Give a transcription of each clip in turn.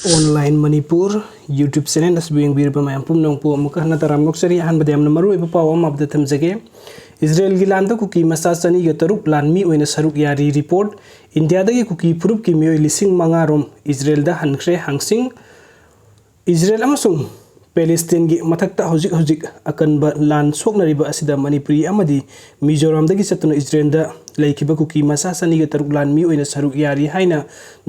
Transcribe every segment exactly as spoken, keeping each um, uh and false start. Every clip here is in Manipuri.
Online Manipur YouTube channel ꯑꯁꯤꯕꯨ ꯌꯦꯡꯕꯤꯔꯤꯕ ꯃꯌꯥꯝ ꯄꯨꯝꯅꯃꯛꯄꯨ ꯑꯃꯨꯛꯀ ꯍꯟꯅ ꯇꯔꯥꯝꯅ ꯑꯣꯛꯆꯔꯤ꯫ ꯑꯍꯥꯟꯕꯗ ꯌꯥꯝꯅ ꯃꯔꯨꯑꯣꯏꯕ ꯄꯥꯎ ꯑꯃ ꯑꯃꯗ ꯊꯝꯖꯒꯦ꯫ ꯏꯖꯔꯦꯜꯒꯤ ꯂꯥꯟꯗ ꯀꯨꯀꯤ ꯃꯆꯥ ꯆꯅꯤꯒ ꯇꯔꯨꯛ ꯂꯥꯟꯃꯤ ꯑꯣꯏꯅ ꯁꯔꯨꯛ ꯌꯥꯔꯤ꯫ ꯔꯤꯄꯣꯔꯠ: ꯏꯟꯗꯤꯌꯥꯗꯒꯤ ꯀꯨꯀꯤ ꯐꯨꯔꯨꯞꯀꯤ ꯃꯤꯑꯣꯏ ꯂꯤꯁꯤꯡ ꯃꯉꯥ ꯔꯣꯝ ꯏꯖꯔꯦꯜꯗ ꯍꯟꯈ꯭ꯔꯦ꯫ ꯍꯪꯁꯤꯡ: ꯏꯖꯔꯦꯜ ꯑꯃꯁꯨꯡ ꯄꯦꯂꯦꯁꯇꯤꯟꯒꯤ ꯃꯊꯛꯇ ꯍꯧꯖꯤꯛ ꯍꯧꯖꯤꯛ ꯑꯀꯟꯕ ꯂꯥꯟ ꯁꯣꯛꯅꯔꯤꯕ ꯑꯁꯤꯗ ꯃꯅꯤꯄꯨꯔꯤ ꯑꯃꯗꯤ ꯃꯤꯖꯣꯔꯥꯝꯗꯒꯤ ꯆꯠꯇꯨꯅ ꯏꯖꯔꯦꯜꯗ ꯂꯩꯈꯤꯕ ꯀꯨꯀꯤ ꯃꯆꯥ ꯆꯅꯤꯒ ꯇꯔꯨꯛ ꯂꯥꯟꯃꯤ ꯑꯣꯏꯅ ꯁꯔꯨꯛ ꯌꯥꯔꯤ ꯍꯥꯏꯅ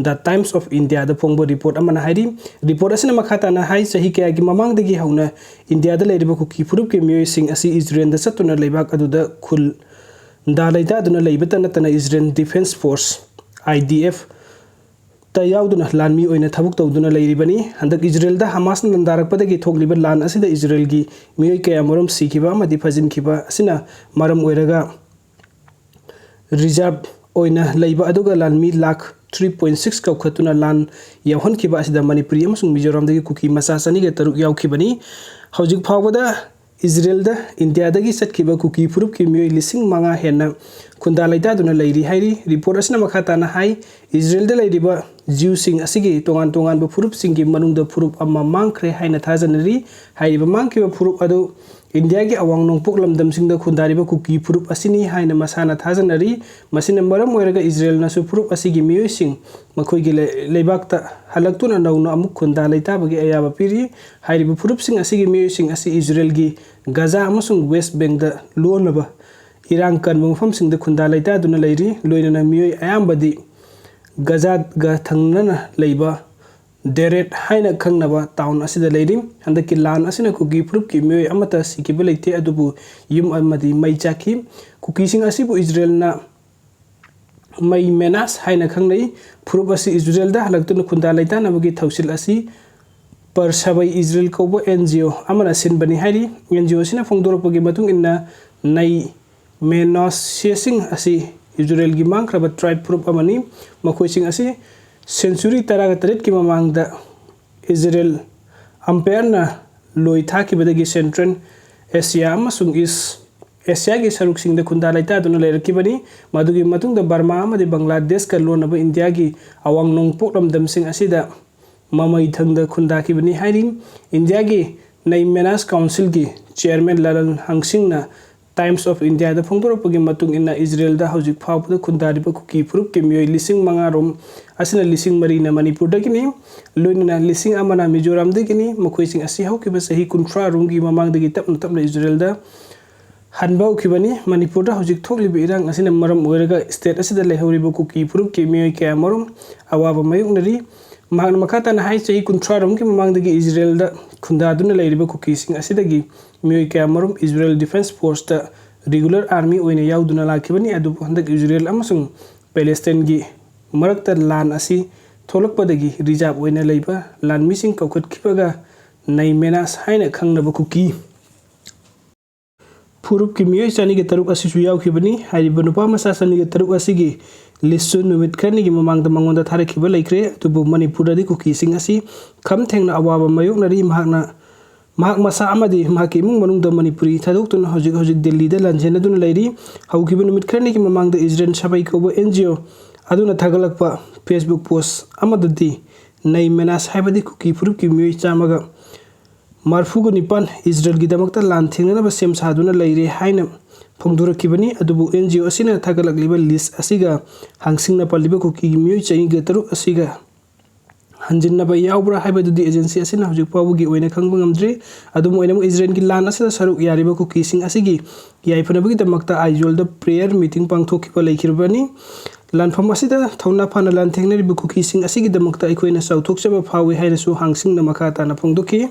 The Times of Indiaꯗ ꯐꯣꯡꯕ ꯔꯤꯄꯣꯔꯠ ꯑꯃꯅ ꯍꯥꯏꯔꯤ꯫ ꯔꯤꯄꯣꯔꯠ ꯑꯁꯤꯅ ꯃꯈꯥ ꯇꯥꯅ ꯍꯥꯏ, ꯆꯍꯤ ꯀꯌꯥꯒꯤ ꯃꯃꯥꯡꯗꯒꯤ ꯍꯧꯅ ꯏꯟꯗꯤꯌꯥꯗ ꯂꯩꯔꯤꯕ ꯀꯨꯀꯤ ꯐꯨꯔꯨꯞꯀꯤ ꯃꯤꯑꯣꯏꯁꯤꯡ ꯑꯁꯤ ꯏꯖꯔꯦꯜꯗ ꯆꯠꯇꯨꯅ ꯂꯩꯕꯥꯛ ꯑꯗꯨꯗ ꯈꯨꯟꯗꯥ ꯂꯩꯇꯥꯗꯨꯅ ꯂꯩꯕꯇ ꯅꯠꯇꯅ ꯏꯖꯔꯦꯜ ꯗꯤꯐꯦꯟꯁ ꯐꯣꯔꯁ, IDF, ꯇ ꯌꯥꯎꯗꯨꯅ ꯂꯥꯟꯃꯤ ꯑꯣꯏꯅ ꯊꯕꯛ ꯇꯧꯗꯨꯅ ꯂꯩꯔꯤꯕꯅꯤ꯫ ꯍꯟꯗꯛ ꯏꯖꯔꯦꯜꯗ ꯍꯃꯥꯁꯅ ꯂꯥꯟꯗꯥꯔꯛꯄꯗꯒꯤ ꯊꯣꯛꯂꯤꯕ ꯂꯥꯟ ꯑꯁꯤꯗ ꯏꯖꯔꯦꯜꯒꯤ ꯃꯤꯑꯣꯏ ꯀꯌꯥꯃꯔꯨꯝ ꯁꯤꯈꯤꯕ ꯑꯃꯗꯤ ꯐꯥꯖꯤꯟꯈꯤꯕ ꯑꯁꯤꯅ ꯃꯔꯝ ꯑꯣꯏꯔꯒ ꯔꯤꯖꯥꯔꯚ ꯑꯣꯏꯅ ꯂꯩꯕ ꯑꯗꯨꯒ ꯂꯥꯟꯃꯤ ꯂꯥꯈ three point six ꯀꯧꯈꯠꯇꯨꯅ ꯂꯥꯟ ꯌꯥꯎꯍꯟꯈꯤꯕ ꯑꯁꯤꯗ ꯃꯅꯤꯄꯨꯔꯤ ꯑꯃꯁꯨꯡ ꯃꯤꯖꯣꯔꯥꯝꯗꯒꯤ ꯀꯨꯀꯤ ꯃꯆꯥ ꯆꯅꯤꯒ ꯇꯔꯨꯛ ꯌꯥꯎꯈꯤꯕꯅꯤ꯫ ꯍꯧꯖꯤꯛ ꯐꯥꯎꯕꯗ ꯏꯖꯔꯦꯜꯗ ꯏꯟꯗꯤꯌꯥꯗꯒꯤ ꯆꯠꯈꯤꯕ ꯀꯨꯀꯤ ꯐꯨꯔꯨꯞꯀꯤ ꯃꯤꯑꯣꯏ ꯂꯤꯁꯤꯡ ꯃꯉꯥ ꯍꯦꯟꯅ ꯈꯨꯟꯗꯥ ꯂꯩꯇꯥꯗꯨꯅ ꯂꯩꯔꯤ ꯍꯥꯏꯔꯤ꯫ ꯔꯤꯄꯣꯔꯠ ꯑꯁꯤꯅ ꯃꯈꯥ ꯇꯥꯅ ꯍꯥꯏ, ꯏꯖꯔꯦꯜꯗ ꯂꯩꯔꯤꯕ ꯖ꯭ꯌꯨꯁꯤꯡ ꯑꯁꯤꯒꯤ ꯇꯣꯉꯥꯟ ꯇꯣꯉꯥꯟꯕ ꯐꯨꯔꯨꯞꯁꯤꯡꯒꯤ ꯃꯅꯨꯡꯗ ꯐꯨꯔꯨꯞ ꯑꯃ ꯃꯥꯡꯈ꯭ꯔꯦ ꯍꯥꯏꯅ ꯊꯥꯖꯅꯔꯤ꯫ ꯍꯥꯏꯔꯤꯕ ꯃꯥꯡꯈꯤꯕ ꯐꯨꯔꯨꯞ ꯑꯗꯨ ꯏꯟꯗꯤꯌꯥꯒꯤ ꯑꯋꯥꯡ ꯅꯣꯡꯄꯣꯛ ꯂꯝꯗꯝꯁꯤꯡꯗ ꯈꯨꯟꯗꯥꯔꯤꯕ ꯀꯨꯀꯤ ꯐꯨꯔꯨꯞ ꯑꯁꯤꯅꯤ ꯍꯥꯏꯅ ꯃꯁꯥꯅ ꯊꯥꯖꯅꯔꯤ꯫ ꯃꯁꯤꯅ ꯃꯔꯝ ꯑꯣꯏꯔꯒ ꯏꯖꯔꯦꯜꯅꯁꯨ ꯐꯨꯔꯨꯞ ꯑꯁꯤꯒꯤ ꯃꯤꯑꯣꯏꯁꯤꯡ ꯃꯈꯣꯏꯒꯤ ꯂꯩ-, ꯂꯩꯕꯥꯛꯇ ꯍꯜꯂꯛꯇꯨꯅ ꯅꯧꯅ ꯑꯃꯨꯛ ꯈꯨꯟꯗꯥ ꯂꯩꯇꯥꯕꯒꯤ ꯑꯌꯥꯕ ꯄꯤꯔꯤ꯫ ꯍꯥꯏꯔꯤꯕ ꯐꯨꯔꯨꯞꯁꯤꯡ ꯑꯁꯤꯒꯤ ꯃꯤꯑꯣꯏꯁꯤꯡ ꯑꯁꯤ ꯏꯖꯔꯦꯜꯒꯤ ꯒꯖꯥ ꯑꯃꯁꯨꯡ ꯋꯦꯁ ꯕꯦꯡꯗ ꯂꯣꯟꯅꯕ ꯏꯔꯥꯡ ꯀꯟꯕ ꯃꯐꯝꯁꯤꯡꯗ ꯈꯨꯟꯗꯥ ꯂꯩꯇꯥꯗꯨꯅ ꯂꯩꯔꯤ꯫ ꯂꯣꯏꯅꯅ ꯃꯤꯑꯣꯏ ꯑꯌꯥꯝꯕꯗꯤ ꯒꯖꯥꯒ ꯊꯪꯅꯅ ꯂꯩꯕ ꯗꯦꯔꯦꯠ ꯍꯥꯏꯅ ꯈꯪꯅꯕ ꯇꯥꯎꯟ ꯑꯁꯤꯗ ꯂꯩꯔꯤ꯫ ꯍꯟꯗꯛꯀꯤ ꯂꯥꯟ ꯑꯁꯤꯅ ꯀꯨꯀꯤ ꯐꯨꯔꯨꯞꯀꯤ ꯃꯤꯑꯣꯏ ꯑꯃꯠꯇ ꯁꯤꯈꯤꯕ ꯂꯩꯇꯦ, ꯑꯗꯨꯕꯨ ꯌꯨꯝ ꯑꯃꯗꯤ ꯃꯩ ꯆꯥꯛꯈꯤ꯫ ꯀꯨꯀꯤꯁꯤꯡ ꯑꯁꯤꯕꯨ ꯏꯖꯔꯦꯜꯅ ꯃꯩ ꯃꯦꯅꯥꯁ ꯍꯥꯏꯅ ꯈꯪꯅꯩ꯫ ꯐꯨꯔꯨꯞ ꯑꯁꯤ ꯏꯖꯔꯦꯜꯗ ꯍꯜꯂꯛꯇꯨꯅ ꯈꯨꯟꯗꯥ ꯂꯩꯇꯥꯅꯕꯒꯤ ꯊꯧꯁꯤꯜ ꯑꯁꯤ ꯄꯔ ꯁꯕꯩ ꯏꯖꯔꯦꯜ ꯀꯧꯕ NGO ꯑꯃꯅ ꯁꯤꯟꯕꯅꯤ ꯍꯥꯏꯔꯤ꯫ NGO ꯑꯁꯤꯅ ꯐꯣꯡꯗꯣꯔꯛꯄꯒꯤ ꯃꯇꯨꯡ ꯏꯟꯅ ꯅꯩ ꯃꯦꯅꯥꯁꯁꯤꯡ ꯑꯁꯤ ꯏꯖꯔꯦꯜꯒꯤ ꯃꯥꯡꯈ꯭ꯔꯕ ꯇ꯭ꯔꯥꯏꯕ ꯐꯨꯔꯨꯞ ꯑꯃꯅꯤ꯫ ꯃꯈꯣꯏꯁꯤꯡ ꯑꯁꯤ ꯁꯦꯟꯆꯨꯔꯤ ꯇꯔꯥꯒ ꯇꯔꯦꯠꯀꯤ ꯃꯃꯥꯡꯗ ꯏꯖꯔꯦꯜ ꯑꯝꯄꯥꯌꯔꯅ ꯂꯣꯏ ꯊꯥꯈꯤꯕꯗꯒꯤ ꯁꯦꯟꯇ꯭ꯔꯦꯜ ꯑꯦꯁꯤꯌꯥ ꯑꯃꯁꯨꯡ ꯏꯁ ꯑꯦꯁꯤꯌꯥꯒꯤ ꯁꯔꯨꯛꯁꯤꯡꯗ ꯈꯨꯟꯗꯥ ꯂꯩꯇꯥꯗꯨꯅ ꯂꯩꯔꯛꯈꯤꯕꯅꯤ꯫ ꯃꯗꯨꯒꯤ ꯃꯇꯨꯡꯗ ꯕꯔꯃꯥ ꯑꯃꯗꯤ ꯕꯪꯒ꯭ꯂꯥꯗꯦꯁꯀ ꯂꯣꯟꯅꯕ ꯏꯟꯗꯤꯌꯥꯒꯤ ꯑꯋꯥꯡ ꯅꯣꯡꯄꯣꯛ ꯂꯝꯗꯝꯁꯤꯡ ꯑꯁꯤꯗ ꯃꯃꯩꯊꯪꯗ ꯈꯨꯟꯗꯥꯈꯤꯕꯅꯤ ꯍꯥꯏꯔꯤ꯫ ꯏꯟꯗꯤꯌꯥꯒꯤ ꯅꯩ ꯃꯦꯅꯥꯁ ꯀꯥꯎꯟꯁꯤꯜꯒꯤ ꯆꯤꯌꯔꯃꯦꯟ ꯂꯂꯟ ꯍꯪꯁꯤꯡꯅ ꯇꯥꯏꯝꯁ ꯑꯣꯐ ꯏꯟꯗꯤꯌꯥꯗ ꯐꯣꯡꯗꯣꯔꯛꯄꯒꯤ ꯃꯇꯨꯡ ꯏꯟꯅ, ꯏꯖꯔꯦꯜꯗ ꯍꯧꯖꯤꯛ ꯐꯥꯎꯕꯗ ꯈꯨꯟꯗꯥꯔꯤꯕ ꯀꯨꯀꯤ ꯐꯨꯔꯨꯞꯀꯤ ꯃꯤꯑꯣꯏ ꯂꯤꯁꯤꯡ ꯃꯉꯥ ꯔꯣꯝ ꯑꯁꯤꯅ ꯂꯤꯁꯤꯡ ꯃꯔꯤꯅ ꯃꯅꯤꯄꯨꯔꯗꯒꯤꯅꯤ, ꯂꯣꯏꯅꯅ ꯂꯤꯁꯤꯡ ꯑꯃꯅ ꯃꯤꯖꯣꯔꯥꯝꯗꯒꯤꯅꯤ꯫ ꯃꯈꯣꯏꯁꯤꯡ ꯑꯁꯤ ꯍꯧꯈꯤꯕ ꯆꯍꯤ ꯀꯨꯟꯊ꯭ꯔꯥ ꯔꯣꯝꯒꯤ ꯃꯃꯥꯡꯗꯒꯤ ꯇꯞꯅ ꯇꯞꯅ ꯏꯖꯔꯦꯜꯗ ꯍꯟꯕ ꯍꯧꯈꯤꯕꯅꯤ꯫ ꯃꯅꯤꯄꯨꯔꯗ ꯍꯧꯖꯤꯛ ꯊꯣꯛꯂꯤꯕ ꯏꯔꯥꯡ ꯑꯁꯤꯅ ꯃꯔꯝ ꯑꯣꯏꯔꯒ ꯁ꯭ꯇꯦꯠ ꯑꯁꯤꯗ ꯂꯩꯍꯧꯔꯤꯕ ꯀꯨꯀꯤ ꯐꯨꯔꯨꯞꯀꯤ ꯃꯤꯑꯣꯏ ꯀꯌꯥꯃꯔꯨꯝ ꯑꯋꯥꯕ ꯃꯥꯌꯣꯛꯅꯔꯤ꯫ ꯃꯍꯥꯛꯅ ꯃꯈꯥ ꯇꯥꯅ ꯍꯥꯏ, ꯆꯍꯤ ꯀꯨꯟꯊ꯭ꯔꯥ ꯔꯣꯝꯒꯤ ꯃꯃꯥꯡꯗꯒꯤ ꯏꯖꯔꯦꯜꯗ ꯈꯨꯟꯗꯥꯗꯨꯅ ꯂꯩꯔꯤꯕ ꯀꯨꯀꯤꯁꯤꯡ ꯑꯁꯤꯗꯒꯤ ꯃꯤꯑꯣꯏ ꯀꯌꯥꯃꯔꯨꯝ ꯏꯖꯔꯦꯜ ꯗꯤꯐꯦꯟꯁ ꯐꯣꯔꯁꯇ ꯔꯤꯒꯨꯂꯔ ꯑꯥꯔꯃꯤ ꯑꯣꯏꯅ ꯌꯥꯎꯗꯨꯅ ꯂꯥꯛꯈꯤꯕꯅꯤ꯫ ꯑꯗꯨꯕꯨ ꯍꯟꯗꯛ ꯏꯖꯔꯦꯜ ꯑꯃꯁꯨꯡ ꯄꯦꯂꯦꯁꯇꯥꯏꯟꯒꯤ ꯃꯔꯛꯇ ꯂꯥꯟ ꯑꯁꯤ ꯊꯣꯛꯂꯛꯄꯗꯒꯤ ꯔꯤꯖꯥꯔꯚ ꯑꯣꯏꯅ ꯂꯩꯕ ꯂꯥꯟꯃꯤꯁꯤꯡ ꯀꯧꯈꯠꯈꯤꯕꯒ ꯅꯩ ꯃꯦꯅꯥꯁ ꯍꯥꯏꯅ ꯈꯪꯅꯕ ꯀꯨꯀꯤ ꯐꯨꯔꯨꯞꯀꯤ ꯃꯤꯑꯣꯏ ꯆꯅꯤꯒ ꯇꯔꯨꯛ ꯑꯁꯤꯁꯨ ꯌꯥꯎꯈꯤꯕꯅꯤ꯫ ꯍꯥꯏꯔꯤꯕ ꯅꯨꯄꯥ ꯃꯆꯥ ꯆꯅꯤꯒ ꯇꯔꯨꯛ ꯑꯁꯤꯒꯤ ꯂꯤꯁꯁꯨ ꯅꯨꯃꯤꯠ ꯈꯔꯅꯤꯒꯤ ꯃꯃꯥꯡꯗ ꯃꯉꯣꯟꯗ ꯊꯥꯔꯛꯈꯤꯕ ꯂꯩꯈ꯭ꯔꯦ꯫ ꯑꯗꯨꯕꯨ ꯃꯅꯤꯄꯨꯔꯗꯗꯤ ꯀꯨꯀꯤꯁꯤꯡ ꯑꯁꯤ ꯈꯝ ꯊꯦꯡꯅ ꯑꯋꯥꯕ ꯃꯥꯌꯣꯛꯅꯔꯤ꯫ ꯃꯍꯥꯛꯅ, ꯃꯍꯥꯛ ꯃꯁꯥ ꯑꯃꯗꯤ ꯃꯍꯥꯛꯀꯤ ꯏꯃꯨꯡ ꯃꯅꯨꯡꯗ ꯃꯅꯤꯄꯨꯔꯤ ꯊꯥꯗꯣꯛꯇꯨꯅ ꯍꯧꯖꯤꯛ ꯍꯧꯖꯤꯛ ꯗꯤꯜꯂꯤꯗ ꯂꯥꯟꯖꯦꯟꯅꯗꯨꯅ ꯂꯩꯔꯤ꯫ ꯍꯧꯈꯤꯕ ꯅꯨꯃꯤꯠ ꯈꯔꯅꯤꯒꯤ ꯃꯃꯥꯡꯗ ꯏꯖꯔꯦꯜ ꯁꯥꯕꯩ ꯀꯧꯕ ꯑꯦꯟ ꯖꯤ ꯑꯣ ꯑꯗꯨꯅ ꯊꯥꯒꯠꯂꯛꯄ ꯐꯦꯁꯕꯨꯛ ꯄꯣꯁ ꯑꯃꯗꯗꯤ ꯅꯩ ꯃꯦꯅꯥꯁ ꯍꯥꯏꯕꯗꯤ ꯀꯨꯀꯤ ꯐꯨꯔꯨꯞꯀꯤ ꯃꯤꯑꯣꯏ ꯆꯥꯝꯃꯒ ꯃꯔꯐꯨꯒ ꯅꯤꯄꯥꯟ ꯏꯖꯔꯦꯜꯒꯤꯗꯃꯛꯇ ꯂꯥꯟ ꯊꯦꯡꯅꯅꯕ ꯁꯦꯝ ꯁꯥꯗꯨꯅ ꯂꯩꯔꯦ ꯍꯥꯏꯅ ꯐꯣꯡꯗꯣꯔꯛꯈꯤꯕꯅꯤ꯫ ꯑꯗꯨꯕꯨ ꯑꯦꯟ ꯖꯤ ꯑꯣ ꯑꯁꯤꯅ ꯊꯥꯒꯠꯂꯛꯂꯤꯕ ꯂꯤꯁ ꯑꯁꯤꯒ ꯍꯥꯡꯁꯤꯡꯅ ꯄꯜꯂꯤꯕ ꯀꯨꯀꯤꯒꯤ ꯃꯤꯑꯣꯏ ꯆꯅꯤꯒ ꯇꯔꯨꯛ ꯑꯁꯤꯒ ꯍꯟꯖꯤꯟꯅꯕ ꯌꯥꯎꯕ꯭ꯔꯥ ꯍꯥꯏꯕꯗꯨꯗꯤ ꯑꯦꯖꯦꯟꯁꯤ ꯑꯁꯤꯅ ꯍꯧꯖꯤꯛ ꯐꯥꯎꯕꯒꯤ ꯑꯣꯏꯅ ꯈꯪꯕ ꯉꯝꯗ꯭ꯔꯤ꯫ ꯑꯗꯨꯝ ꯑꯣꯏꯅꯃꯛ, ꯏꯖꯔꯦꯜꯒꯤ ꯂꯥꯟ ꯑꯁꯤꯗ ꯁꯔꯨꯛ ꯌꯥꯔꯤꯕ ꯀꯨꯀꯤꯁꯤꯡ ꯑꯁꯤꯒꯤ ꯌꯥꯏꯐꯅꯕꯒꯤꯗꯃꯛꯇ ꯑꯥꯏꯖꯣꯜꯗ ꯄ꯭ꯔꯦꯌꯔ ꯃꯤꯇꯤꯡ ꯄꯥꯡꯊꯣꯛꯈꯤꯕ ꯂꯩꯈꯤꯕꯅꯤ꯫ ꯂꯥꯟꯐꯝ ꯑꯁꯤꯗ ꯊꯧꯅꯥ ꯐꯅ ꯂꯥꯟꯊꯦꯡꯅꯔꯤꯕ ꯀꯨꯀꯤꯁꯤꯡ ꯑꯁꯤꯒꯤꯗꯃꯛꯇ ꯑꯩꯈꯣꯏꯅ ꯆꯥꯎꯊꯣꯛꯆꯕ ꯐꯥꯎꯏ ꯍꯥꯏꯅꯁꯨ ꯍꯥꯡꯁꯤꯡꯅ ꯃꯈꯥ ꯇꯥꯅ ꯐꯣꯡꯗꯣꯛꯈꯤ꯫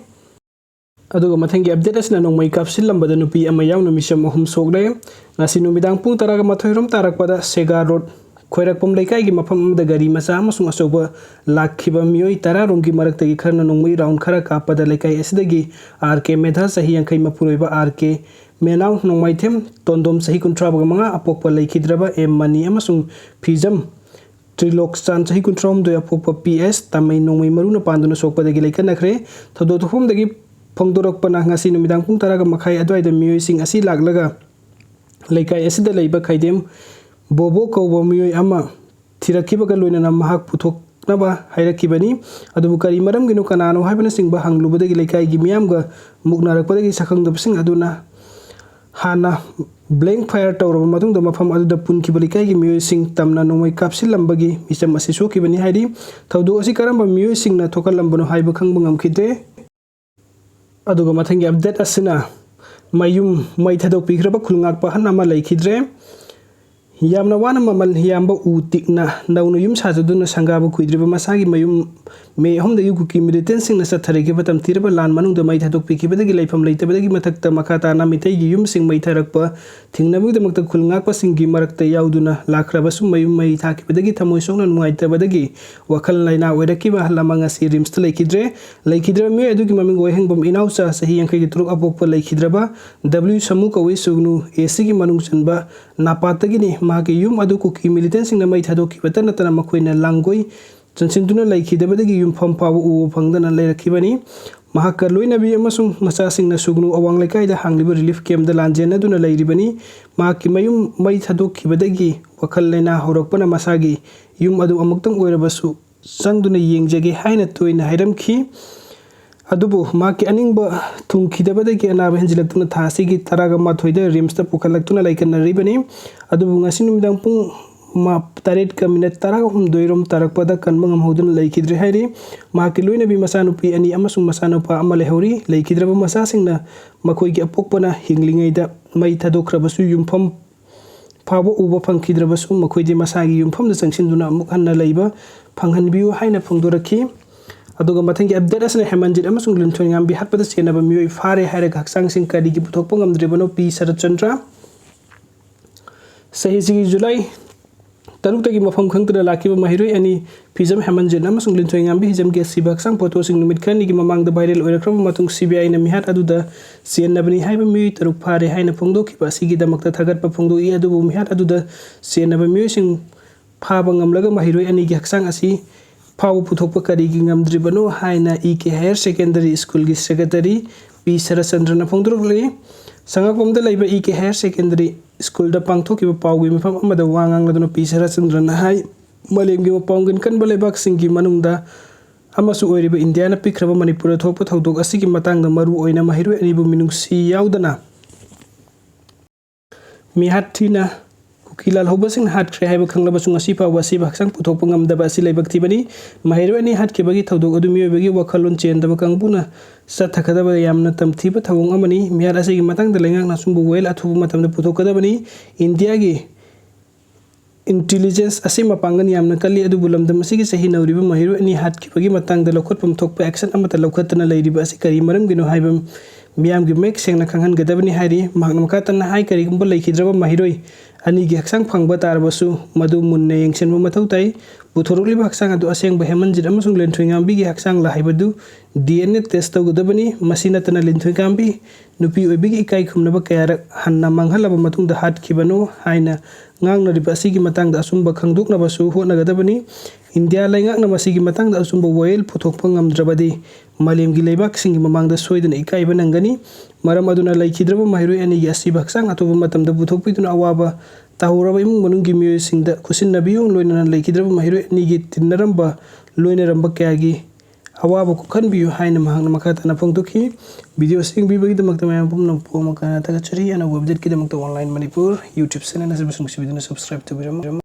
ꯑꯗꯨꯒ ꯃꯊꯪꯒꯤ ꯑꯞꯗꯦꯠ ꯑꯁꯤꯅ ꯅꯣꯡꯃꯩ ꯀꯥꯞꯁꯤꯜꯂꯝꯕꯗ ꯅꯨꯄꯤ ꯑꯃ ꯌꯥꯎꯅ ꯃꯤꯁꯝ ꯑꯍꯨꯝ ꯁꯣꯛꯂꯦ꯫ ꯉꯁꯤ ꯅꯨꯃꯤꯗꯥꯡ ꯄꯨꯡ ꯇꯔꯥꯒ ꯃꯥꯊꯣꯏ ꯔꯣꯝ ꯇꯥꯔꯛꯄꯗ ꯁꯦꯒꯥ ꯔꯣꯗ ꯈꯣꯏꯔꯛꯄꯝ ꯂꯩꯀꯥꯏꯒꯤ ꯃꯐꯝ ꯑꯃꯗ ꯒꯥꯔꯤ ꯃꯆꯥ ꯑꯃꯁꯨꯡ ꯑꯆꯧꯕ ꯂꯥꯛꯈꯤꯕ ꯃꯤꯑꯣꯏ ꯇꯔꯥ ꯔꯣꯝꯒꯤ ꯃꯔꯛꯇꯒꯤ ꯈꯔꯅ ꯅꯣꯡꯃꯩ ꯔꯥꯎꯟ ꯈꯔ ꯀꯥꯞꯄꯗ ꯂꯩꯀꯥꯏ ꯑꯁꯤꯗꯒꯤ ꯑꯥꯔ ꯀꯦ ꯃꯦꯙꯥ, ꯆꯍꯤ ꯌꯥꯡꯈꯩ ꯃꯄꯨꯔꯣꯏꯕ ꯑꯥꯔ ꯀꯦ ꯃꯦꯅꯥꯎ ꯅꯣꯡꯃꯥꯏꯊꯦꯝ ꯇꯣꯟꯗꯣꯝ, ꯆꯍꯤ ꯀꯨꯟꯊ꯭ꯔꯥ ꯃꯉꯥ, ꯑꯄꯣꯛꯄ ꯂꯩꯈꯤꯗ꯭ꯔꯕ ꯑꯦꯝ ꯃꯅꯤ ꯑꯃꯁꯨꯡ ꯐꯤꯖꯝ ꯇ꯭ꯔꯤꯂꯣꯛꯆꯥꯟ, ꯆꯍꯤ ꯀꯨꯟꯊ꯭ꯔꯥꯍꯨꯝꯗꯣꯏ, ꯑꯄꯣꯛꯄ ꯄꯤ ꯑꯦꯁ ꯇꯥꯃꯩ ꯅꯣꯡꯃꯩ ꯃꯔꯨꯅ ꯄꯥꯟꯗꯨꯅ ꯁꯣꯛꯄꯗꯒꯤ ꯂꯩꯈꯠꯅꯈ꯭ꯔꯦ꯫ ꯊꯧꯗꯣꯛ ꯊꯣꯛꯐꯝꯗꯒꯤ ꯐꯣꯡꯗꯣꯔꯛꯄꯅ ꯉꯁꯤ ꯅꯨꯃꯤꯗꯥꯡ ꯄꯨꯡ ꯇꯔꯥꯒ ꯃꯈꯥꯏ ꯑꯗꯨꯋꯥꯏꯗ ꯃꯤꯑꯣꯏꯁꯤꯡ ꯑꯁꯤ ꯂꯥꯛꯂꯒ ꯂꯩꯀꯥꯏ ꯑꯁꯤꯗ ꯂꯩꯕ ꯈꯩꯗꯦꯝ ꯕꯣꯕꯣ ꯀꯧꯕ ꯃꯤꯑꯣꯏ ꯑꯃ ꯊꯤꯔꯛꯈꯤꯕꯒ ꯂꯣꯏꯅꯅ ꯃꯍꯥꯛ ꯄꯨꯊꯣꯛ-, ꯅꯕ ꯍꯥꯏꯔꯛꯈꯤꯕꯅꯤ꯫ ꯑꯗꯨꯕꯨ ꯀꯔꯤ ꯃꯔꯝꯒꯤꯅꯣ, ꯀꯅꯥꯅꯣ ꯍꯥꯏꯕꯅꯆꯤꯡꯕ ꯍꯪꯂꯨꯕꯗꯒꯤ ꯂꯩꯀꯥꯏꯒꯤ ꯃꯤꯌꯥꯝꯒ ꯃꯨꯛꯅꯔꯛꯄꯗꯒꯤ ꯁꯛꯈꯪꯗꯕꯁꯤꯡ ꯑꯗꯨꯅ ꯍꯥꯟꯅ blank fire ꯇꯧꯔꯕ ꯃꯇꯨꯡꯗ ꯃꯐꯝ ꯑꯗꯨꯗ ꯄꯨꯟꯈꯤꯕ ꯂꯩꯀꯥꯏꯒꯤ ꯃꯤꯑꯣꯏꯁꯤꯡ ꯇꯝꯅ ꯅꯣꯡꯃꯩ ꯀꯥꯞꯁꯤꯜꯂꯝꯕꯒꯤ ꯃꯤꯆꯝ ꯑꯁꯤ ꯁꯣꯛꯈꯤꯕꯅꯤ ꯍꯥꯏꯔꯤ꯫ ꯊꯧꯗꯣꯛ ꯑꯁꯤ ꯀꯔꯝꯕ ꯃꯤꯑꯣꯏꯁꯤꯡꯅ ꯊꯣꯛꯍꯜꯂꯝꯕꯅꯣ ꯍꯥꯏꯕ ꯈꯪꯕ ꯉꯝꯈꯤꯗ꯭ꯔꯦ꯫ ꯑꯗꯨꯒ ꯃꯊꯪꯒꯤ update ꯑꯁꯤꯅ ꯃꯌꯨꯝ ꯃꯩ ꯊꯥꯗꯣꯛꯄꯤꯈ꯭ꯔꯕ ꯈꯨꯜ ꯉꯥꯛꯄ ꯑꯍꯟ ꯑꯃ ꯂꯩꯈꯤꯗ꯭ꯔꯦ꯫ ꯌꯥꯝꯅ ꯋꯥꯅ ꯃꯃꯜ ꯌꯥꯝꯕ ꯎ ꯇꯤꯛꯅ ꯅꯧꯅ ꯌꯨꯝ ꯁꯥꯖꯗꯨꯅ ꯁꯪꯒꯥꯕ ꯀꯨꯏꯗ꯭ꯔꯤꯕ ꯃꯁꯥꯒꯤ ꯃꯌꯨꯝ ꯃꯦ ꯑꯍꯨꯝꯗꯒꯤ ꯀꯨꯀꯤ militantꯁꯤꯡꯅ ꯆꯠꯊꯔꯛꯈꯤꯕ ꯇꯝꯊꯤꯔꯕ ꯂꯥꯟ ꯃꯅꯨꯡꯗ ꯃꯩ ꯊꯥꯗꯣꯛꯄꯤꯈꯤꯕꯗꯒꯤ ꯂꯩꯐꯝ ꯂꯩꯇꯕꯗꯒꯤ ꯃꯊꯛꯇ ꯃꯈꯥ ꯇꯥꯅ ꯃꯤꯇꯩꯒꯤ ꯌꯨꯝꯁꯤꯡ ꯃꯩ ꯊꯥꯔꯛꯄ ꯊꯤꯡꯅꯕꯒꯤꯗꯃꯛꯇ ꯈꯨꯜ ꯉꯥꯛꯄꯁꯤꯡꯒꯤ ꯃꯔꯛꯇ ꯌꯥꯎꯗꯨꯅ ꯂꯥꯛꯈ꯭ꯔꯕꯁꯨ ꯃꯌꯨꯝ ꯃꯩ ꯊꯥꯈꯤꯕꯗꯒꯤ ꯊꯃꯣꯏ ꯁꯣꯛꯅ ꯅꯨꯡꯉꯥꯏꯇꯕꯗꯒꯤ ꯋꯥꯈꯜ ꯂꯩꯅꯥ ꯑꯣꯏꯔꯛꯈꯤꯕ ꯑꯍꯜ ꯑꯃ ꯉꯁꯤ ꯔꯤꯝꯁꯇ ꯂꯩꯈꯤꯗ꯭ꯔꯦ꯫ ꯂꯩꯈꯤꯗ꯭ꯔꯕ ꯃꯤꯑꯣꯏ ꯑꯗꯨꯒꯤ ꯃꯃꯤꯡ ꯑꯣꯏꯍꯪꯕꯝ ꯏꯅꯥꯎꯆꯥ ꯆꯍꯤ ꯌꯥꯡꯈꯩꯒ ꯇꯔꯨꯛ ꯑꯄꯣꯛꯄ ꯂꯩꯈꯤꯗ꯭ꯔꯕ ꯗꯕ꯭ꯂꯤꯎ ꯁꯃꯨ ꯀꯧꯏ꯫ ꯁꯨꯒꯅꯨ ꯑꯦ ꯁꯤꯒꯤ ꯃꯅꯨꯡ ꯆꯟꯕ ꯅꯥꯄꯥꯠꯇꯒꯤꯅꯤ꯫ ꯃꯍꯥꯛꯀꯤ ꯌꯨꯝ ꯑꯗꯨ ꯀꯨꯀꯤ militantꯁꯤꯡꯅ ꯃꯩ ꯊꯥꯗꯣꯛꯈꯤꯕꯇ ꯅꯠꯇꯅ ꯃꯈꯣꯏꯅ ꯂꯥꯡꯒꯣꯏ ꯆꯟꯁꯤꯟꯗꯨꯅ ꯂꯩꯈꯤꯗꯕꯗꯒꯤ ꯌꯨꯝꯐꯝ ꯐꯥꯎꯕ ꯎꯕ ꯐꯪꯗꯅ ꯂꯩꯔꯛꯈꯤꯕꯅꯤ꯫ ꯃꯍꯥꯛꯀ ꯂꯣꯏꯅꯕꯤ ꯑꯃꯁꯨꯡ ꯃꯆꯥꯁꯤꯡꯅ ꯁꯨꯒꯅꯨ ꯑꯋꯥꯡ ꯂꯩꯀꯥꯏꯗ ꯍꯥꯡꯂꯤꯕ relief campꯇ ꯂꯥꯟꯖꯦꯟꯅꯗꯨꯅ ꯂꯩꯔꯤꯕꯅꯤ꯫ ꯃꯍꯥꯛꯀꯤ ꯃꯌꯨꯝ ꯃꯩ ꯊꯥꯗꯣꯛꯈꯤꯕꯗꯒꯤ ꯋꯥꯈꯜ ꯂꯩꯅꯥ ꯍꯧꯔꯛꯄꯅ ꯃꯁꯥꯒꯤ ꯌꯨꯝ ꯑꯗꯨ ꯑꯃꯨꯛꯇꯪ ꯑꯣꯏꯔꯕꯁꯨ ꯆꯪꯗꯨꯅ ꯌꯦꯡꯖꯒꯦ ꯍꯥꯏꯅ ꯇꯣꯏꯅ ꯍꯥꯏꯔꯝꯈꯤ꯫ ꯑꯗꯨꯕꯨ ꯃꯍꯥꯛꯀꯤ ꯑꯅꯤꯡꯕ ꯊꯨꯡꯈꯤꯗꯕꯗꯒꯤ ꯑꯅꯥꯕ ꯍꯦꯟꯖꯤꯜꯂꯛꯇꯨꯅ ꯊꯥ ꯑꯁꯤꯒꯤ ꯇꯔꯥꯒ ꯃꯥꯊꯣꯏꯗ ꯔꯤꯝꯁꯇ ꯄꯨꯈꯠꯂꯛꯇꯨꯅ ꯂꯩꯈꯠꯅꯔꯤꯕꯅꯤ꯫ ꯑꯗꯨꯕꯨ ꯉꯁꯤ ꯅꯨꯃꯤꯗꯥꯡ ꯄꯨꯡ ꯃꯥ-, ꯇꯔꯦꯠꯀ ꯃꯤꯅꯠ ꯇꯔꯥꯍꯨꯝꯗꯣꯏ ꯔꯣꯝ ꯇꯥꯔꯛꯄꯗ ꯀꯟꯕ ꯉꯝꯍꯧꯗꯨꯅ ꯂꯩꯈꯤꯗ꯭ꯔꯦ ꯍꯥꯏꯔꯤ꯫ ꯃꯍꯥꯛꯀꯤ ꯂꯣꯏꯅꯕꯤ ꯃꯆꯥꯅꯨꯄꯤ ꯑꯅꯤ ꯑꯃꯁꯨꯡ ꯃꯆꯥꯅꯨꯄꯥ ꯑꯃ ꯂꯩꯍꯧꯔꯤ꯫ ꯂꯩꯈꯤꯗ꯭ꯔꯕ ꯃꯆꯥꯁꯤꯡꯅ ꯃꯈꯣꯏꯒꯤ ꯑꯄꯣꯛꯄꯅ ꯍꯤꯡꯂꯤꯉꯩꯗ ꯃꯩ ꯊꯥꯗꯣꯛꯈ꯭ꯔꯕꯁꯨ ꯌꯨꯝꯐꯝ ꯐꯥꯎꯕ ꯎꯕ ꯐꯪꯈꯤꯗ꯭ꯔꯕꯁꯨ ꯃꯈꯣꯏꯗꯤ ꯃꯁꯥꯒꯤ ꯌꯨꯝꯐꯝꯗ ꯆꯪꯁꯤꯟꯗꯨꯅ ꯑꯃꯨꯛ ꯍꯟꯅ ꯂꯩꯕ ꯐꯪꯍꯟꯕꯤꯌꯨ ꯍꯥꯏꯅ ꯐꯣꯡꯗꯣꯔꯛꯈꯤ꯫ ꯑꯗꯨꯒ ꯃꯊꯪꯒꯤ update ꯑꯁꯤꯅ ꯍꯦꯃꯟꯖꯤꯠ ꯑꯃꯁꯨꯡ ꯂꯤꯟꯊꯣꯏꯉꯥꯝꯕꯤ ꯍꯥꯠꯄꯗ ꯆꯦꯟꯅꯕ ꯃꯤꯑꯣꯏ ꯐꯥꯔꯦ ꯍꯥꯏꯔꯒ ꯍꯛꯆꯥꯡꯁꯤꯡ ꯀꯔꯤꯒꯤ ꯄꯨꯊꯣꯛꯄ ꯉꯝꯗ꯭ꯔꯤꯕꯅꯣ? ꯄꯤ ꯁꯔꯠꯆꯟꯗ꯭ꯔ꯫ ꯆꯍꯤꯁꯤꯒꯤ ꯖꯨꯂꯥꯏ ꯇꯔꯨꯛꯇꯒꯤ ꯃꯐꯝ ꯈꯪꯗꯅ ꯂꯥꯛꯈꯤꯕ ꯃꯍꯩꯔꯣꯏ ꯑꯅꯤ ꯐꯤꯖꯝ ꯍꯦꯃꯟꯖꯤꯠ ꯑꯃꯁꯨꯡ ꯂꯤꯟꯊꯣꯏꯉꯥꯝꯕꯤ ꯍꯤꯖꯝꯒꯤ ꯑꯁꯤꯕ ꯍꯛꯆꯥꯡ ꯐꯣꯇꯣꯁꯤꯡ ꯅꯨꯃꯤꯠ ꯈꯔꯅꯤꯒꯤ ꯃꯃꯥꯡꯗ viral ꯑꯣꯏꯔꯛꯈ꯭ꯔꯕ ꯃꯇꯨꯡ ꯁꯤ ꯕꯤ ꯑꯥꯏꯅ ꯃꯤꯍꯥꯠ ꯑꯗꯨꯗ ꯆꯦꯟꯅꯕꯅꯤ ꯍꯥꯏꯕ ꯃꯤꯑꯣꯏ ꯇꯔꯨꯛ ꯐꯥꯔꯦ ꯍꯥꯏꯅ ꯐꯣꯡꯗꯣꯛꯈꯤꯕ ꯑꯁꯤꯒꯤꯗꯃꯛꯇ ꯊꯥꯒꯠꯄ ꯐꯣꯡꯗꯣꯛꯏ꯫ ꯑꯗꯨꯕꯨ ꯃꯤꯍꯥꯠ ꯑꯗꯨꯗ ꯆꯦꯟꯅꯕ ꯃꯤꯑꯣꯏꯁꯤꯡ ꯐꯥꯕ ꯉꯝꯂꯒ ꯃꯍꯩꯔꯣꯏ ꯑꯅꯤꯒꯤ ꯍꯛꯆꯥꯡ ꯑꯁꯤ ꯐꯥꯎꯕ ꯄꯨꯊꯣꯛꯄ ꯀꯔꯤꯒꯤ ꯉꯝꯗ꯭ꯔꯤꯕꯅꯣ ꯍꯥꯏꯅ ꯏ ꯀꯦ higher secondary schoolꯒꯤ secretary ꯄꯤ ꯁꯔꯠꯆꯟꯗ꯭ꯔꯅ ꯐꯣꯡꯗꯣꯔꯛꯂꯤ꯫ ꯁꯉꯥꯛꯄꯝꯗ ꯂꯩꯕ ꯏ ꯀꯦ higher secondary schoolꯗ ꯄꯥꯡꯊꯣꯛꯈꯤꯕ ꯄꯥꯎꯒꯤ ꯃꯤꯐꯝ ꯑꯃꯗ ꯋꯥ ꯉꯥꯡꯂꯗꯨꯅ ꯄꯤ ꯁꯔꯠꯆꯟꯗ꯭ꯔꯅ ꯍꯥꯏ, ꯃꯥꯂꯦꯝꯒꯤ ꯃꯄꯥꯡꯒꯜ ꯀꯟꯕ ꯂꯩꯕꯥꯛꯁꯤꯡꯒꯤ ꯃꯅꯨꯡꯗ ꯑꯃꯁꯨ ꯑꯣꯏꯔꯤꯕ ꯏꯟꯗꯤꯌꯥꯅ ꯄꯤꯈ꯭ꯔꯕ ꯃꯅꯤꯄꯨꯔꯗ ꯊꯣꯛꯄ ꯊꯧꯗꯣꯛ ꯑꯁꯤꯒꯤ ꯃꯇꯥꯡꯗ ꯃꯔꯨ ꯑꯣꯏꯅ ꯃꯍꯩꯔꯣꯏ ꯑꯅꯤꯕꯨ ꯃꯤꯅꯨꯡꯁꯤ ꯌꯥꯎꯗꯅ ꯃꯤꯍꯥꯠ ꯊꯤꯅ ꯀꯨꯀꯤ ꯂꯥꯜꯍꯧꯕꯁꯤꯡꯅ ꯍꯥꯠꯈ꯭ꯔꯦ ꯍꯥꯏꯕ ꯈꯪꯂꯕꯁꯨ ꯉꯁꯤ ꯐꯥꯎꯕ ꯑꯁꯤꯕ ꯍꯛꯆꯥꯡ ꯄꯨꯊꯣꯛꯄ ꯉꯝꯗꯕ ꯑꯁꯤ ꯂꯩꯕꯛ ꯊꯤꯕꯅꯤ꯫ ꯃꯍꯩꯔꯣꯏ ꯑꯅꯤ ꯍꯥꯠꯈꯤꯕꯒꯤ ꯊꯧꯗꯣꯛ ꯑꯗꯨ ꯃꯤꯑꯣꯏꯕꯒꯤ ꯋꯥꯈꯜꯂꯣꯟ ꯆꯦꯟꯗꯕ ꯀꯥꯡꯕꯨꯅ ꯆꯠꯊꯒꯗꯕ ꯌꯥꯝꯅ ꯇꯝꯊꯤꯕ ꯊꯧꯑꯣꯡ ꯑꯃꯅꯤ꯫ ꯃꯤꯍꯥꯠ ꯑꯁꯤꯒꯤ ꯃꯇꯥꯡꯗ ꯂꯩꯉꯥꯛꯅ ꯑꯆꯨꯝꯕ ꯋꯥꯌꯦꯜ ꯑꯊꯨꯕ ꯃꯇꯝꯗ ꯄꯨꯊꯣꯛꯀꯗꯕꯅꯤ꯫ ꯏꯟꯗꯤꯌꯥꯒꯤ intelligence ꯑꯁꯤ ꯃꯄꯥꯡꯒꯜ ꯌꯥꯝꯅ ꯀꯜꯂꯤ, ꯑꯗꯨꯕꯨ ꯂꯝꯗꯝ ꯑꯁꯤꯒꯤ ꯆꯍꯤ ꯅꯧꯔꯤꯕ ꯃꯍꯩꯔꯣꯏ ꯑꯅꯤ ꯍꯥꯠꯈꯤꯕꯒꯤ ꯃꯇꯥꯡꯗ ꯂꯧꯈꯠꯐꯝ ꯊꯣꯛꯄ action ꯑꯃꯠꯇ ꯂꯧꯈꯠꯇꯅ ꯂꯩꯔꯤꯕ ꯑꯁꯤ ꯀꯔꯤ ꯃꯔꯝꯒꯤꯅꯣ ꯍꯥꯏꯕ ꯃꯤꯌꯥꯝꯒꯤ ꯃꯌꯦꯛ ꯁꯦꯡꯅ ꯈꯪꯍꯟꯒꯗꯕꯅꯤ ꯍꯥꯏꯔꯤ꯫ ꯃꯍꯥꯛꯅ ꯃꯈꯥ ꯇꯥꯅ ꯍꯥꯏ, ꯀꯔꯤꯒꯨꯝꯕ ꯂꯩꯈꯤꯗ꯭ꯔꯕ ꯃꯍꯩꯔꯣꯏ ꯑꯅꯤꯒꯤ ꯍꯛꯆꯥꯡ ꯐꯪꯕ ꯇꯥꯔꯕꯁꯨ ꯃꯗꯨ ꯃꯨꯟꯅ ꯌꯦꯡꯁꯤꯟꯕ ꯃꯊꯧ ꯇꯥꯏ꯫ ꯄꯨꯊꯣꯔꯛꯂꯤꯕ ꯍꯛꯆꯥꯡ ꯑꯗꯨ ꯑꯁꯦꯡꯕ ꯍꯦꯃꯟꯖꯤꯠ ꯑꯃꯁꯨꯡ ꯂꯦꯟꯊꯣꯏꯉꯥꯝꯕꯤꯒꯤ ꯍꯛꯆꯥꯡꯂ ꯍꯥꯏꯕꯗꯨ D N A test ꯇꯧꯒꯗꯕꯅꯤ꯫ ꯃꯁꯤ ꯅꯠꯇꯅ ꯂꯦꯟꯊꯣꯏꯉꯥꯝꯕꯤ ꯅꯨꯄꯤ ꯑꯣꯏꯕꯤꯒꯤ ꯏꯀꯥꯏ ꯈꯨꯝꯅꯕ ꯀꯌꯥꯔꯛ ꯍꯟꯅ ꯃꯥꯡꯍꯜꯂꯕ ꯃꯇꯨꯡꯗ ꯍꯥꯠꯈꯤꯕꯅꯣ ꯍꯥꯏꯅ ꯉꯥꯡꯅꯔꯤꯕ ꯑꯁꯤꯒꯤ ꯃꯇꯥꯡꯗ ꯑꯆꯨꯝꯕ ꯈꯪꯗꯣꯛꯅꯕꯁꯨ ꯍꯣꯠꯅꯒꯗꯕꯅꯤ꯫ ꯏꯟꯗꯤꯌꯥ ꯂꯩꯉꯥꯛꯅ ꯃꯁꯤꯒꯤ ꯃꯇꯥꯡꯗ ꯑꯆꯨꯝꯕ ꯋꯥꯌꯦꯜ ꯄꯨꯊꯣꯛꯄ ꯉꯝꯗ꯭ꯔꯕꯗꯤ ꯃꯥꯂꯦꯝꯒꯤ ꯂꯩꯕꯥꯛꯁꯤꯡꯒꯤ ꯃꯃꯥꯡꯗ ꯁꯣꯏꯗꯅ ꯏꯀꯥꯏꯕ ꯅꯪꯒꯅꯤ꯫ ꯃꯔꯝ ꯑꯗꯨꯅ ꯂꯩꯈꯤꯗ꯭ꯔꯕ ꯃꯍꯩꯔꯣꯏ ꯑꯅꯤꯒꯤ ꯑꯁꯤꯕ ꯍꯛꯆꯥꯡ ꯑꯊꯨꯕ ꯃꯇꯝꯗ ꯄꯨꯊꯣꯛꯄꯤꯗꯨꯅ ꯑꯋꯥꯕ ꯇꯥꯍꯧꯔꯕ ꯏꯃꯨꯡ ꯃꯅꯨꯡꯒꯤ ꯃꯤꯑꯣꯏꯁꯤꯡꯗ ꯈꯨꯠꯁꯤꯟꯅꯕꯤꯌꯨ꯫ ꯂꯣꯏꯅꯅ ꯂꯩꯈꯤꯗ꯭ꯔꯕ ꯃꯍꯩꯔꯣꯏ ꯑꯅꯤꯒꯤ ꯇꯤꯟꯅꯔꯝꯕ ꯂꯣꯏꯅꯔꯝꯕ ꯀꯌꯥꯒꯤ ꯑꯋꯥꯕ ꯀꯣꯛꯍꯟꯕꯤꯌꯨ ꯍꯥꯏꯅ ꯃꯍꯥꯛꯅ ꯃꯈꯥ ꯇꯥꯅ ꯐꯣꯡꯗꯣꯛꯈꯤ꯫ Video ꯑꯁꯤ ꯌꯦꯡꯕꯤꯕꯒꯤꯗꯃꯛꯇ ꯃꯌꯥꯝ ꯄꯨꯝꯅꯃꯛꯄꯨ ꯑꯃꯨꯛ ꯍꯟꯅ ꯊꯥꯒꯠꯆꯔꯤ꯫ ꯑꯅꯧꯕ updateꯀꯤꯗꯃꯛꯇ Online Manipur YouTube channel ꯑꯁꯤꯕꯨ ꯅꯨꯡꯁꯤꯕꯤꯗꯨꯅ subscribe ꯇꯧꯕꯤꯔꯝꯃꯨ꯫